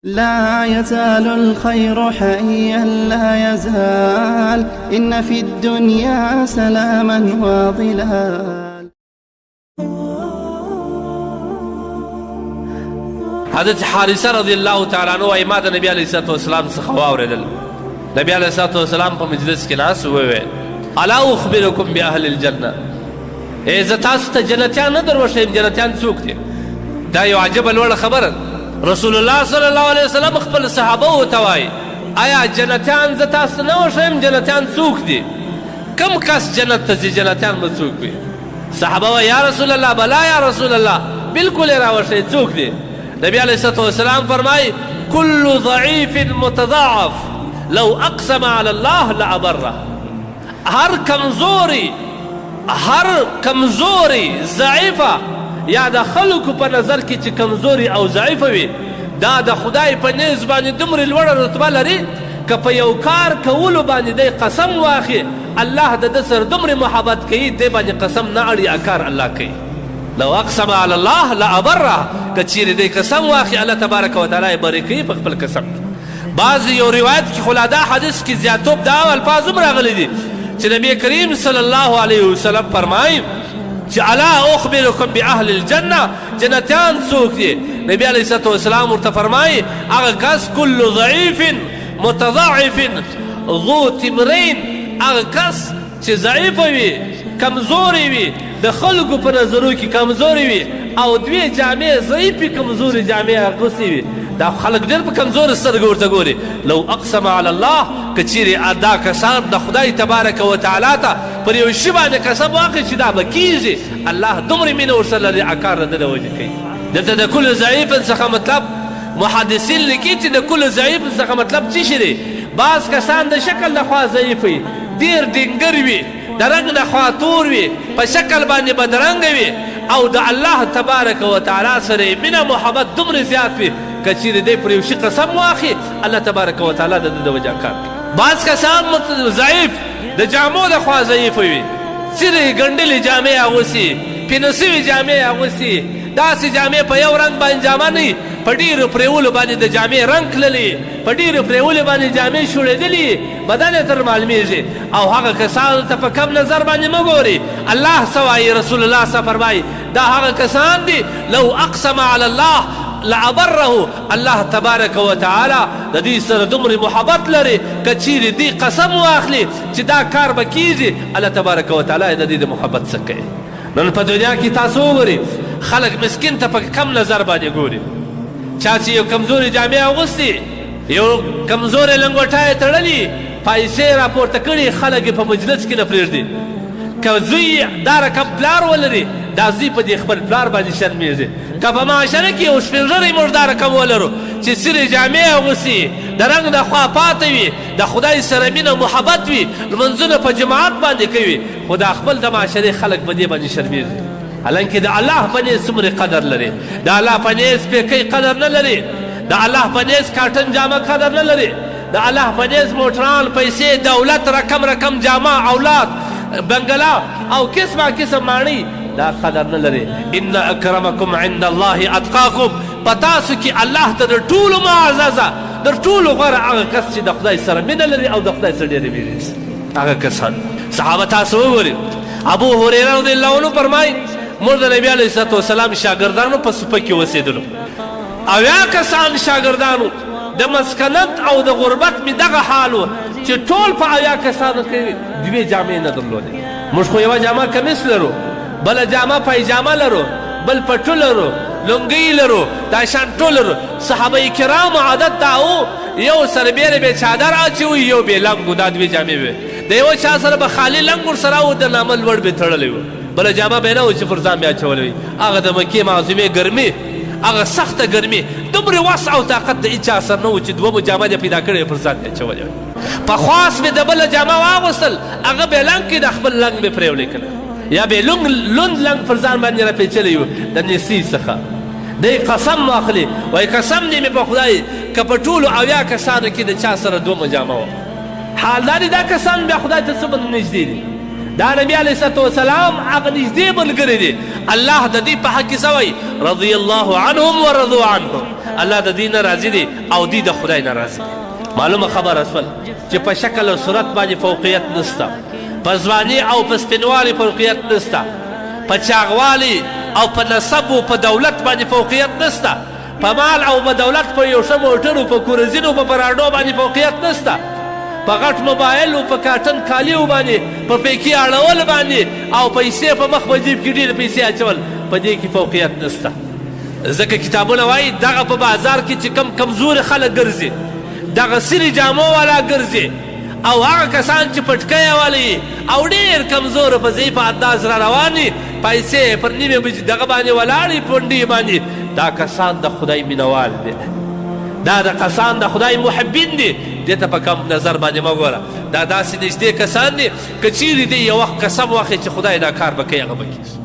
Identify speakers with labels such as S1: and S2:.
S1: لا يزال الخير حيا لا يزال إن في الدنيا سلاما وظلال.
S2: حضرت حارثه رضی الله تعالی عنہ وايي، ما د نبی علیه الصلاة والسلام څخه واورېدل، نبی علیه الصلاة والسلام په مجلس کې ناست وویل: الا اخبرکم باهل الجنه، ای زه تاسو ته جنتیان نه در وښیم، جنتیان څوک دي؟ دا یو عجبه لوړه خبره ده. رسول الله صلی الله علیه وسلم خپل صحابه ته وایي: آیا جنتیان زه تاسو ته نه وښیم، جنتیان څوک دي؟ کم کس جنت ته ځي، جنتیان به څوک وي؟ صحابه وایي: یا رسول الله، بلا یا رسول الله، بالکل یې راوښیئ څوک دي؟ نبی علیه الصلاة والسلام فرمایي: کل ضعیف متضعف لو اقسم علی الله لابره. هر کمزوری، هر کمزوری ضعیفه یا د خلکو په نظر کې چې کمزوری او ضعیفه وي، دا د خدای په نیز باندې دومره لوړه رتبه لري، که په یو کار کولو باندې دی قسم واخلي، الله د ده سره دومره محبت کوي، دی باندې قسم نه اړي، کار الله کوي. لو اقسم علی الله لابره، که چیرې دی قسم واخلي، الله تبارک وتعالی یې بری کوي په خپل قسم کې. بعض یو روایت کې خو لا دا حدیث کې زیاتوب دا الفاظ هم راغلي دي چې نبی کریم صلی الله علیه وسلم فرمایي چې الا اخبرکم باهل الجنه، جنتیان څوک دي؟ نبی علیه الصلاة والسلام ورته فرمایي: هغه کس کل ضعیف متضعف ذو تمرین، هغه کس چې ضعیف وي، کمزوری وي، د خلکو په نظرو کې کمزوري وي او دوې جامې، ضعیفې کمزوري جامې اغوستې وي، دا خلک ډېر په کمزورو سترګو ورته ګوري. لو اقسم علی الله، که چیرې دا کسان د خدای تبارک وتعالی ته پر یو شي باندې قسم واخلي چې دا به کیږي، الله دومره مینه ورسره لري، اکار د ده له وجې کوي. دلته د کل ضعیف څخه مطلب، محدثین لیکي چې د کل ضعیف څخه مطلب څه شي دی؟ بعض کسان د شکل له خوا ضعیف وي، ډېر ډینګر وي، د رنګ نه خوا تور وي، په شکل باندې بدرنګ وي، او د الله تبارک وتعالی سره یې مینه محبت دومره زیات وي، که چیرې دی پر یو شي قسم واخلي، الله تبارک وتعالی د ده د وجه کار کوي. بعض کسان ضعیف د جامو د خوا ضعیف وي، څیرې ګنډلې جامې اغوستي، پینه سوي جامې اغوستي، داسې جامې په یو رنګ باندې جامه نه، په ډېرو پرېولو باندې د جامې رنګ تللی، په ډېرو پرېولو باندې جامې شوړېدلي، بدن یې تر معلومیږي، او هغه کسانو ته په کم نظر باندې مه ګوري. الله څه وایي، رسول الله څه فرمایي؟ دا هغه کسان دي لو اقسم علی الله لابره، الله تبارک وتعالی د دوی سره دومره محبت لري، که چیرې دوی قسم واخلي چې دا کار به کیږي، الله تبارک وتعالی د دوی د محبت څه کوي. نن په دنیا کې تاسو وګورئ، خلک مسکین ته په کم نظر باندې ګوري. چا چې یو کمزوري جامې اغوستي، یو کمزورې لنګوټه یې تړلې، پایسې یې راپورته کړي، خلک یې په مجلس کې نه پرېږدي. که زوی دا رقم پلار ولري، دا زوی په دې خپل پلار باندې شرمېږي. که په معاشره کې یو سپین ږیری موږ دا رقم ولرو چې څیرې جامې اغوستي، د رنګ د خوا پاته وي، د خدای سره مینه محبت وي، لمونځونه په جماعت باندې کوي، خو دا خپل د معاشرې خلک په دې باندې شرمېږي، حالانکه د الله په نیز څومره قدر لري. د الله په نیز پیکۍ قدر نه لري، د الله په نیز کاټن جامه قدر نه لري، د الله په نیز موټران، پیسې، دولت، رقم رقم جامه، اولاد، بنګلا او قسمه قسم ماڼۍ دا قدر نه لري. ان اکرمکم عند الله اتقاکم، په تاسو کې الله ته د ټولو معززه، د ټولو غوره هغه کس چې د خدای سره مینه لري او د خدای سره ډېره وېرېږي، هغه کسان. صحابه تاسو وګورئ، ابو هريره رضی الله عنه فرمایي: موږ د نبی علیه الصلاة والسلام شاګردانو په صفه کې اوسېدلو، 70 کسان شاګردانو، د مسکنت او د غربت مې دغه حال و چې ټول په 70 کسانو کې دوې جامې نه درلودې. موږ خو یوه جامه کمیس لرو، بله جامه پایجامه لرو، بل پټو لرو، لونګۍ لرو، دا شان ټول لرو. صحابه کرامو عادت دا و، یو سربېره به چادر اچوي، یو به لنګو، دا دوې جامې وې. د یو چا سره به خالي لنګ ورسره و، د نامه لوړ به تړلی و، بله جامه به نه و چې پر ځان به اچولی وي. هغه د مکې معظمې ګرمي، هغه سخته ګرمي، دومره وس او طاقت د هیچا سره نه و چې دوه جامه دې پیدا کړې پر ځان دې اچولې وي. په خواست به د بله جامه واغوستل، هغه به لنګ کړي، د خپل لنګ به پرې ولیکله، یا به لوند لنګ پر ځان باندې راپېچلی و د نیسي څخه. دی قسم واخلي، وایي قسم دې مې په خدای که په ټولو 70 کسانو کې د چا سره دومره جامه وه. حال دا دی دا کسان بیا خدای ته څومره نږدې دي. دا نبی علیه الصلاة والسلام هغه نږدې ملګري دي. الله د دوی په حق کې څه وایي؟ رضی الله عنهم ورضوا عنه. الله د دوی نه راضي دی او دوی د خدای نه راضي دي. معلومه خبره سول چې په شکل او صورت باندې فوقیت نسته، په ځواني او په سپینوالي فوقیت نسته، په چاغوالي او په نسب او په دولت باندې فوقیت نسته، په مال او په دولت، په یو ښه موټرو، په کورزینو، په پراډو باندې فوقیت نسته، په غټ موبایل او په کاټن کالیو باندې، په پیکي اړول باندې او پیسې په مخ په جیب کې ډېرې پیسې اچول، په دې کې فوقیت نسته. ځکه کتابونه وایي دغه په بازار کې چې کم کمزوري خلک ګرځي، دغه سري جامو والا ګرځي او هغه کسان چې پټکی والی او ډېر کمزور په ضعیف انداز را روان دي، پیسې پر نیمې بجې دغه باندې ولاړې پونډې باندې، دا کسان د خدای مینوال دي، دا د کسان د خدای محبین دي. دې ته په کم نظر باندې مه ګوره، دا داسې نږدې کسان دي که چیرې دی یو وخت قسم واخلي چې خدای دا کار به کوي، هغه به کېږي.